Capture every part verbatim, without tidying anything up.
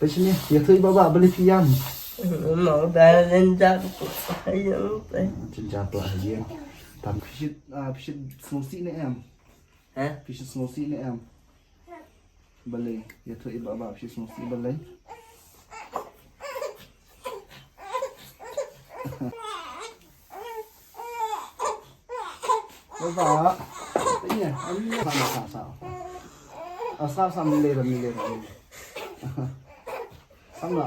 Sini, ïathuh i Bah Bah balei phi ïam. Mo da len ja. Ïam pe. Jynjar pla ha ïing. Tam phi shu, ah, phi shu sngewsih ne em? Ha? Phi shu sngewsih ne em? Balei, ïathuh i Bah Bah phi shu sngewsih balei. Bah Bah. Iya, ani sa sa sa. Ah, sa sa mile mile. Sa na.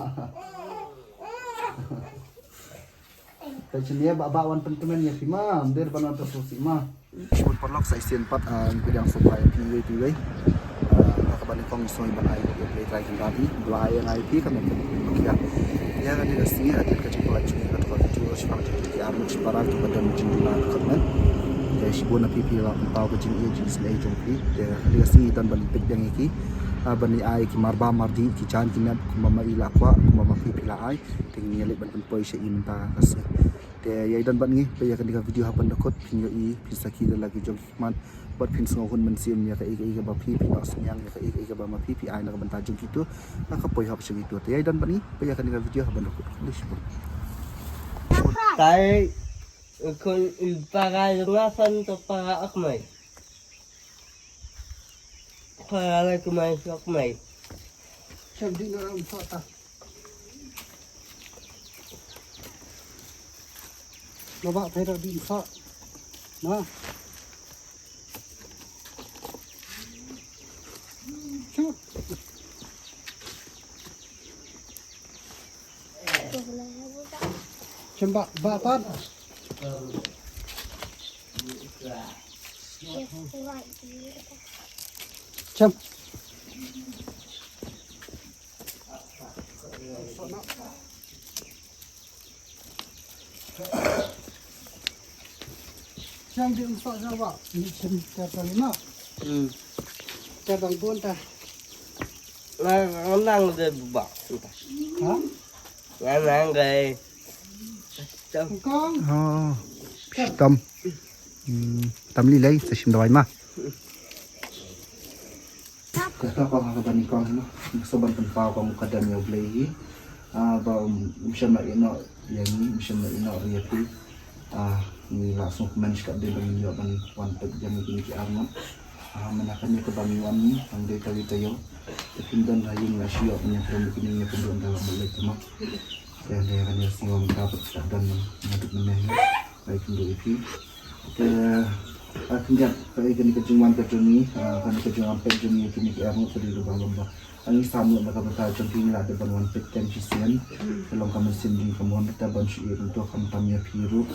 Te chynnia Bah Bah wan pyntmen ïa phi ma, ym dei ban wan pynsngewsih ma. Shibun paralok, sa shisien pat, ah, ngi pdiang sngewbha ïa phi iwei pa iwei. Ah, ha kaba nyngkong ngi sngew ban ai ïa U Blei Trai Kynrad, ba la ai ïa ngi ïa phi kane ka ïa. Ïa kane ka sngi hadien ka jingpyllait jong ngi ha ka video shaphang jong ki ar ngut shipara kiba don jingduna ka kyrmen. Te shibun na phi phi la pynpaw ka jingïeit jingsngewbha jong phi. Te kane ka sngi ngi don ban peit biang ïa ki, ah, ban ai ïa ki marbam mardih, ki jaiñ ki mep, kumba ma i la kwah, kumba ma phi phi la ai. Te ngi ïa leit ban pynpoi sha i mynta ka sngi. Te ïa i don bad ngi, peit ïa kane ka video haban da kut, phin ïohi, phin sakhi da la ki jong ki khmat, bad phin sngew hun mynsiem ïa kaei kaei kaba phi, phi noh synñiang ïa kaei kaei kaba ma phi, phi ai na ka bynta jong kito, na ka poi hok jong kito. Te ïa i don bad ngi, peit ïa kane ka video haban da kut. Khublei shibun. Tai, khun i para jong nga san to para ak mai. Para la kumai sok mai. Cham di na ram sok ta. Maba thai ra di sok. Na. Chut. Chim ba, ba pat. Chim. Chim di um sa jawa. Ni chim ter tali ma. Hmm. Ter bang bun ta. Nang nang de ba. Ha? Nang nang de. Kong. Oh. Tam. Hmm, tam lei lei sa shim dawai ma. Kata ka ha kaba nyngkong ma. Ngi sa ban pynpaw ka mukadam ïa U Blei hi. Ah, ba um, um shym la ïehnoh ïa ngi, um shym la ïehnoh ïa phi. Ah, ngi la sngewkmen shikatdei ba ngin ïoh ban wan peit ïa kine ki ar ngut. Ah, mynta kane kaba ngi wan ngi, tang dei tawi taïew. Te phim don ha ïing la shu ïoh ban ïakren bad kine, ngi ïakren ruh ynda la mut leit ma. Te ynda ïa kane ka sngi ba mynta pat ka don naduh mynne hi. Ai khyndiat ïa phi. Te, ah, khyndiat, kaei kane ka jingwan ka jong ngi, ah, kane ka jingwan peit jong ngi ïa kine ki ar ngut ka dei kaba long ba. Ngi sam lut na ka bynta jong phi, ngi la dep ban wan peit kem shisien. Te long ka mynsiem jong ngi ka mon te ban shu ïeit kumto khamtam ïa phi ruh.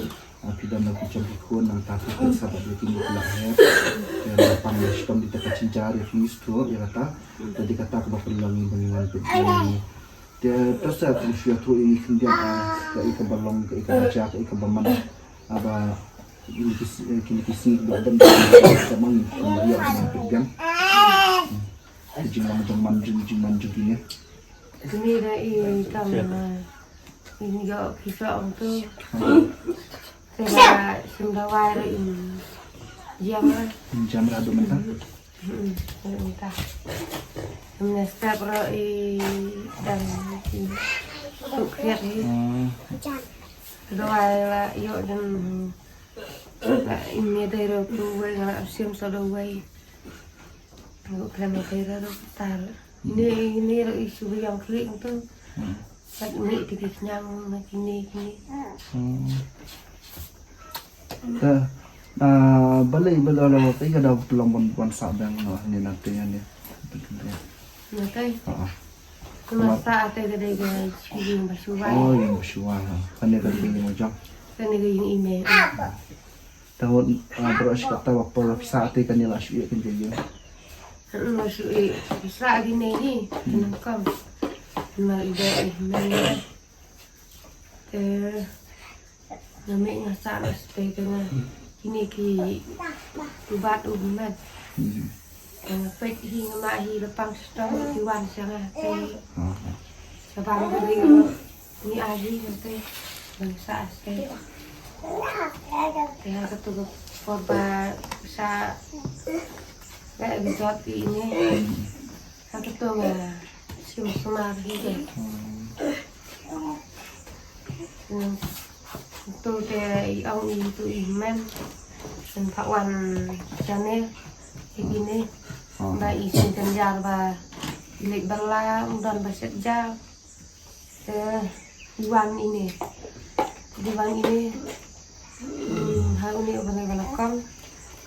Ah, phi don la ki jong ki khun nangta phi peit sa bad ïa kine ki la her. Te la pang la shitom dei ta ka jynjar ïa phi shuh ïa kata. Te dei kata kaba pynlong ngi ba ngi wan peit jong ngi. Te to sa kum shu ïathuh ïa ngi khyndiat, ah, kaei kaba long, kaei kaba jia, kaei kaba man. Haba kine ki s-, eh, kine ki sngi ba dang, ba dang ïa ka man peit biang. Ka jinglong jong man jong, jingman jong kine. Kine da i kam, eh, in ïoh ki soh ong tu. Te ba shim dawai ruh in jam ruh. In jam ruh haduh mynta. Hmm, haduh mynta. Mynne step ruh i dang i suk kriat hi. Hmm. Dawai la ïoh dang la in ne dei ruh tu wei nga la shim sa dawai. Ngu khlem dei ruh tu tar. Ine, ine ruh i shu biang klik tu. Hmm. Kat ine iti ki khñiang na kine, kine. Hmm. Te, ah, balei, balei, balei, kaei ka daw long ban, ban sah biang noh, ne na te ne. Na te. Ha. Kumba sah te ka dei ka ïing ba shuwa. Oh, ïing ba shuwa, ha. Kane ka dei ka ïing ba jong. Kane ka ïing i mei. Te wat, ah, baroh shi katta ba por phi sah te kane la shu ïeh kane ka ïing. Hmm, la shu ïeh. Phi sah kine hi. Hmm. Kane kam. Kane i dei i mei. Te nga mih nga sah na step kane. Kine ki, ki bat u mat. Hmm. Nga peit hi nga mah hi la pang stok ki wan sha nga te. Ah. Sha bang ka ri ngi ai hi nga te. Bang sah step. Te ha katu ka por ba sah. Nga exhaust ine. Hmm. Ha katu nga Shim sumar hi de. Hmm. Hmm. Tu te i ong i tu i men. Shen pha wan jane. I kine. Hmm. Ba i shin ten jar ba i lek bala, ung don ba shet jar. Te i wan ine. Di wan ine. Hmm, ha une u bane bala kong.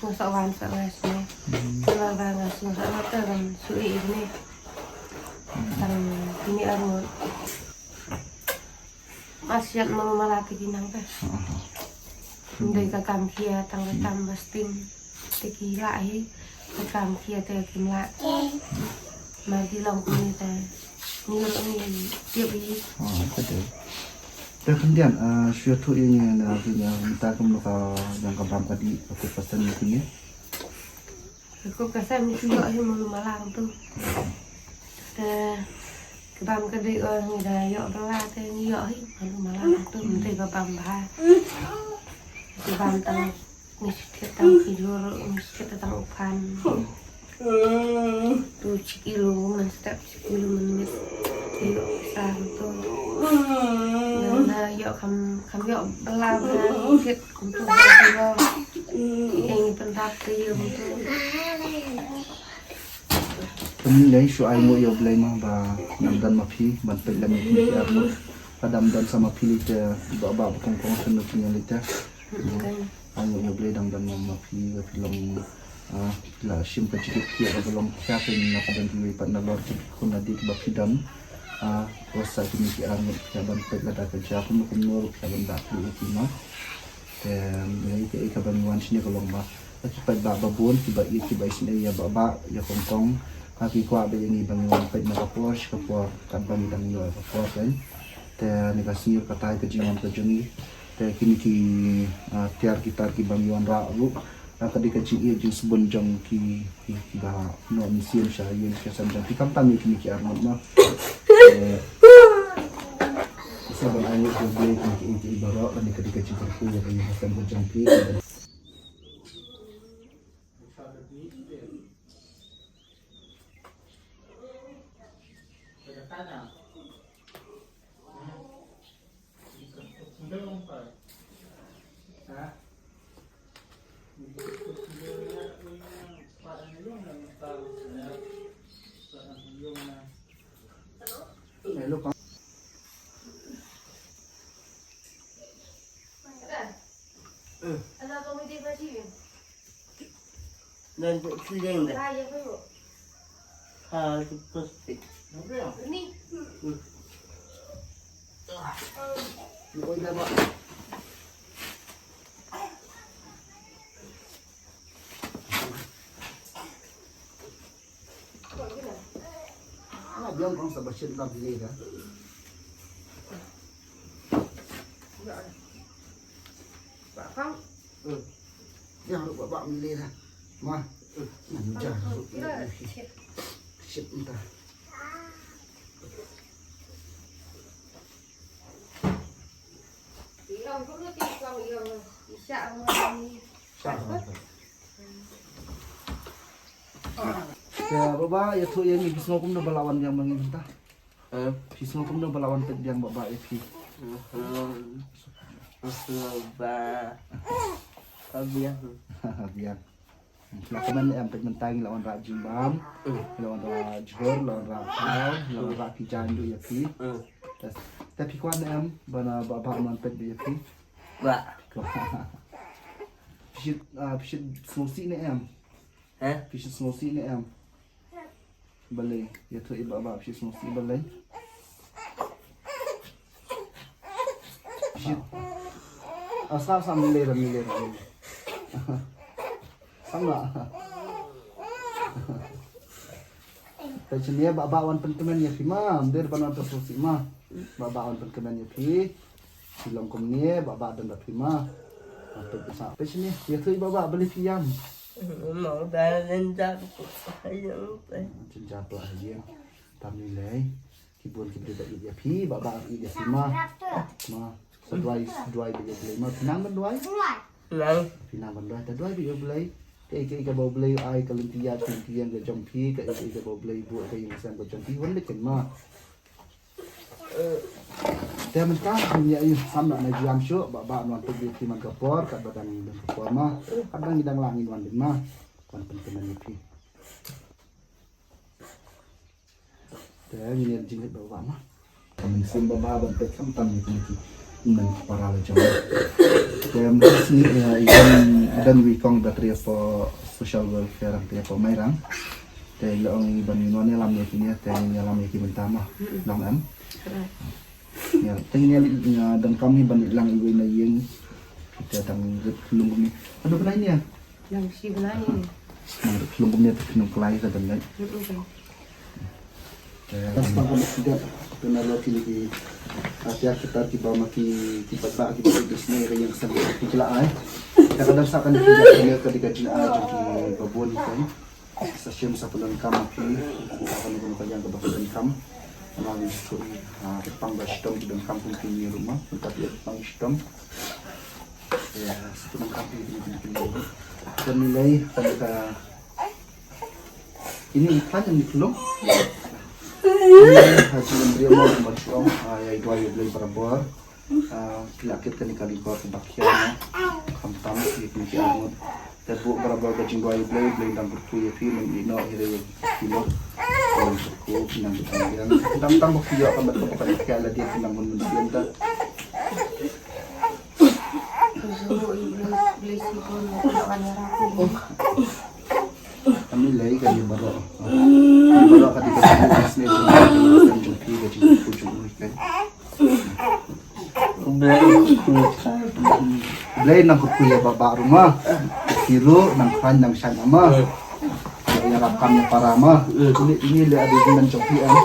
Nga sa wan sa wan sne. Hmm. Te la ba nga sa wan sa wan te ban su i ine. Tang kine arngut. Mas siat malu mala te ki nang te. Ndei ka kam khia tang ka kam ba sting. Te ki la hi ka kam khia te kim la. Ma ki long kine te. Ni ro ni tiap hi. Te khyndiat, ah, shu ïathuh ïa ngi na ki ïa mynta kumno ka jong ka bam ka dih, ka kup ka sem ïa kine. Ka kup ka sem ngi ïoh hi malu mala tu. Te ka bam ka dih, oh, ngi da ïoh bala te ngi ïoh hi malu mala tu, mynta ka bam bha. Ka bam tang ngi shu thied tang ki jhur, ngi shu thied tang u phan. Tu shi kilo man step, shi kilo man mit. Ïoh sa tu. Na ïoh kham, kham ïoh bala bala thied. Kumtu ba ki ba. Eng i pyndap te ïa kumtu. Te ngi lei shu ai nguh ïa U Blei ma ba dang don ma phi ban peit lem ïa ki ar nguh. Lada ym don sa ma phi lei te ba ba ba kong kong shen ma phi lei te. Ai nguh ïa U Blei dang don ma phi, ba phi long, ah, la shim ka jingkit khia kaba long khia phi na ka don kiwei pat nalor ki khun na dik ba phi don. Ah, ko sa kine ki ar nguh phi ban peit lada ka jia kumno kumno ruh phi ban da phi ïa ki ma. Te, ïa, ïa, ïa, kaba ngi wan shane ka long ba, ha ki paidbah ba bun, kiba ïeit, kiba isynei ïa Bah Bah, ïa Kong Kong, ha ki kwah ba ïa ngi ba ngi wan peit na ka por, shi ka por, katba ngi dang ïoh ïa ka por, kan. Te, ne ka sngi ka tai ka jingwan ka jong ngi. Te, kine ki, ah, tiar ki tar kiba ngi wanrah ruh. Ah, ka dei ka jingïeit jingsbun jong ki, ki, kiba noh mynsiem sha ïing sha sem jong ki, khamtam ïa kine ki ar ngut noh. Eh, sa ban ai nguh ïa U Blei kine ki, ki, kiba baroh, kane ka dei ka jingkyrkhu ïa ka ïing ka sem ka jong ki. Ah, biang kong sa ba shet ba bile da. Ba kong. Eh. Biang ruh ba ba bile da. Ma. Eh. Ngan ja ruh. Shet nta. Te Bah Bah, ïathuh ïa ngi, phi sngew kumno ba la wan biang ma ngi mynta? Eh? Phi sngew kumno ba la wan peit biang Bah Bah ïa phi? Ba. Ba biang. Biang. La kmen em, peit mynta ngi la wanrah jingbam, ngi la wanrah jhur, la wanrah khaw, la wanrah ki jaiñ ruh ïa phi. Te phi kwah ne em ba na Bah Bah un wan peit ïa phi? Kwah. Phi shu, ah, phi shu sngewsih ne em? Phi shu sngewsih ne em? Balei, ïathuh ïa Bah Bah, phi sngewsih balei? Phi, ah, sam, sam, mile, mile, mile. Sam la. Te shane Bah Bah wan pynkmen ïa phi ma, ym dei ban wan pynsngewsih ma. Bah Bah wan pynkmen ïa phi. Phi long kumne, Bah Bah don bad phi ma. Te shane, ïathuh ïa Bah Bah, balei phi ïam? Jynjar pla ha ïing. Tam lei lei. Ki bun ki briew ba ïeit ïa phi, Bah Bah ïeit ïa phi ma. Ma. Sa duwai, sa duwai bad ïa U Blei ma. Phi nang ban duwai? Nang. Phi nang ban duwai, ta duwai bad ïa U Blei. Kaei kaei kaba U Blei u ai, ka lynti ïaid ka lynti ïeng ka jong phi, kaei kaei kaba U Blei u buh ha ka ïing ka sem ka jong phi, wan leit kynmaw. Eh, te mynta ngin ïa ïa sam na na jam shuh, ba ba wan peit ïa phi man ka por, katba dang don ka por ma, katba dang ngi dang lah ngin wan dien ma. Wan pynkmen ïa phi. Te ngin ïa jingleit ba ba ma. Ka mynsiem ba ba ban peit khamtam ïa kine ki nongpara la jong. Te mynta sngi, eh, i don, i don wei kong ba trei hapoh social welfare hangtei hapoh Mairang. Te i la ong i ban ïa wan ïalam ïa kine, te ngin ïalam ïa ki mynta ma. Long em. Ïa, te ngin ïa, ïa donkam hi ban ïa lang iwei na ïing. Te dang rit khlung kumne. Aduh, bnai ne ïa. Nang shi bnai ne. Nang rit khlung kumne te khnong klai ka dang ngai. Te dang sdang ka mat ki dang. Te na lo kine ki, ah, tiar ki tar kiba ma ki, ki paidbah kiba rit sne ka ïing ka sem ki la ai. Te ka dang sah ka dei ki dang ka dei ka jingai jong ki babun kan. Sa shim sa pyndonkam ma phi, sa kano kano ka ïing kaba pyndonkam. Namar ngi shu, ah, pang ba shitom ki donkam kum kine ruh ma, mynta phi pang shitom. Ïa, sa pyndonkam phi kine kine kine ruh. Kan ngi lei, kan ka. Ini iklan yang dikelung. Ini hasil yang dia mau sama, ah, ïa, i duwai ïa U Blei barabor. Ah, phi la kit kane ka lingkor kaba khia mo. Khamtam ïa kine ki arngut. Te buh barabor ka jingduwai ïa U Blei, U Blei un dang kyrkhu ïa phi, un ïehnoh hi ïa phi mo. Un kyrkhu, un dang kyrkhu ïa. Tang tang ba phi ïoh ka met kaba khia la dei, un dang bun mynsiem ta. Kami lei kane baroh. Kane baroh ka dei ka jingkyrkhu jong phi, ka jingkyrkhu jong u kan. Blei nang kyrkhu ïa ba ba ruh ma. Ki ruh nang khlaiñ nang shait ma. Ïarap kam ïa para ma. Ini, ini lei adu man jong phi em.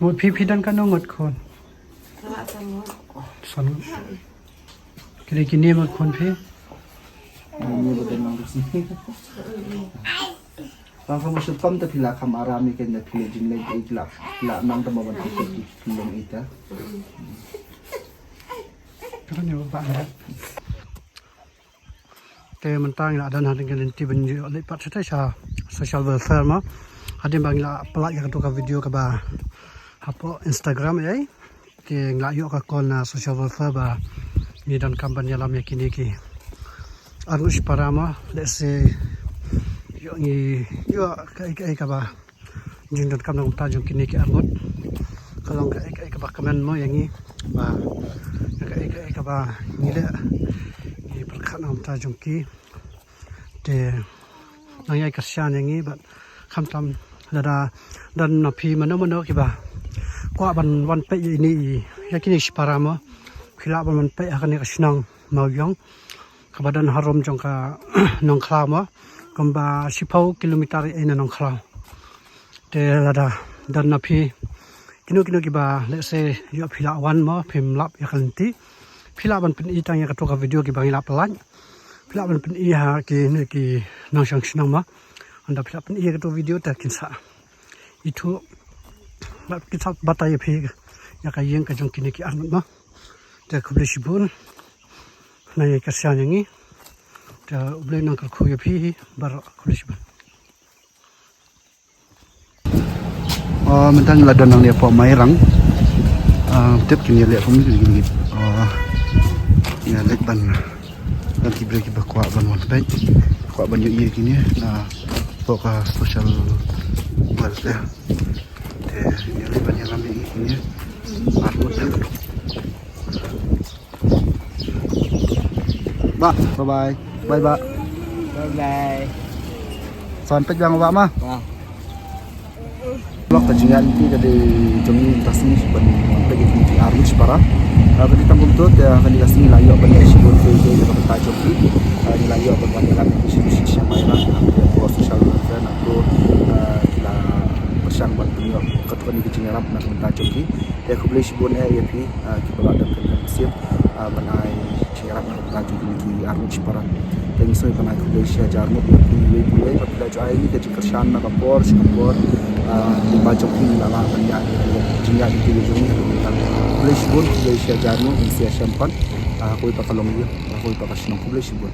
Mo phi, phi don katno ngut khun? San ngut. Kine, kine mo khun phi? Tang ka mo shu pam ta phi la kham aram ïa kane, phi la jingleh ïa ki la, la nang ta mo ban phi ki long ita. Ka ne ba ba. Te mynta ngi la don hadien ka lynti ban ïoh leit pat sha, sha social welfare mo. Hadien ba ngi la pyllait ïa kato ka video kaba hapoh Instagram ei. Te ngi la ïoh ka call na social welfare ba ngi donkam ban ïalam ïa kine ki arngut shipara mo. Lehse ïoh ngi ïoh kaei kaei kaba jingdonkam na ka bynta jong kine ki arngut. Ka long kaei kaei kaba kmen mo ïa ngi ba kaei kaei kaba ngi leh, ngi pyrkhat na ka bynta jong ki. Te nang ïai kyrshan ïa ngi bad khamtam lada don na phi mano mano kiba kwah ban wan peit ïa ine i, ïa kine shipara mo, phi lah ban wan peit ha kane ka shnong Mawïong kaba don harum jong ka Nongkhlaw mo, kumba shiphew kilometer ei na Nongkhlaw. Te lada don na phi kino kino kiba lehse ïoh phi lah wan mo, phim lap ïa ka lynti, phi lah ban pyni tang ïa kato ka video kiba ngi la pyllait. Phi lah ban pyni ha kine ki nongshong shnong mo. Ynda phi lah pyni ïa kato video te kin sa ithuh bad kin sa batai ïa phi ïa ka ïing ka jong kine ki arngut mo. Te khublei shibun. Nang ïai kyrshan ïa ngi. Te U Blei un nang kyrkhu ïa phi baroh, khublei shibun. Ah, mynta ngi la don hangne hapoh Mairang. Ah, tip kin ïaleh kumne kin ïaleh. Ah, ïaleh ban don ki briew kiba kwah ban wan peit. Kwah ban ïohi ïa kine na hapoh ka social welfare. Te ïaleh ban ïalam ïa kine. Ar mut. Bah, bye bye. Bye bye. Bye bye. San peit biang bah ma. Bah. Vlog ka jingïaid lynti ka dei jong ngi mynta sngi ban peit ïa ki arngut shipara. Ah, kane tang kumto te, ah, kane ka sngi la ïoh ban leh shibun pei pei na ka bynta jong ki. Ah, ngi la ïoh ban wan ïalap ïa ki sha sha Mairang, ah, ki por social welfare na to, ah, ki la pyrshang ban pynïoh katto katne ka jingïarap na ka bynta jong ki. Te khublei shibun eh ïa phi, ah, kiba la don kane ka mynsiem, ah, ban ai jingïarap na ka bynta jong kine ki arngut shipara. Te ngi sngewbha ban ai khublei shihajar ngut ïa phi iwei pa iwei ba phi la ju ai ïa ka jingkyrshan na ka por sha ka por, ah, lyngba jong phi ngi la lah ban ïaid ïa ka jingïaid lynti jong ngi ha ka bynta. Khublei shibun, khublei shihajar ngut, ngin sa ïashem pat, ah, ha kawei pat ka longïing, ha kawei pat ka shnong. Khublei shibun.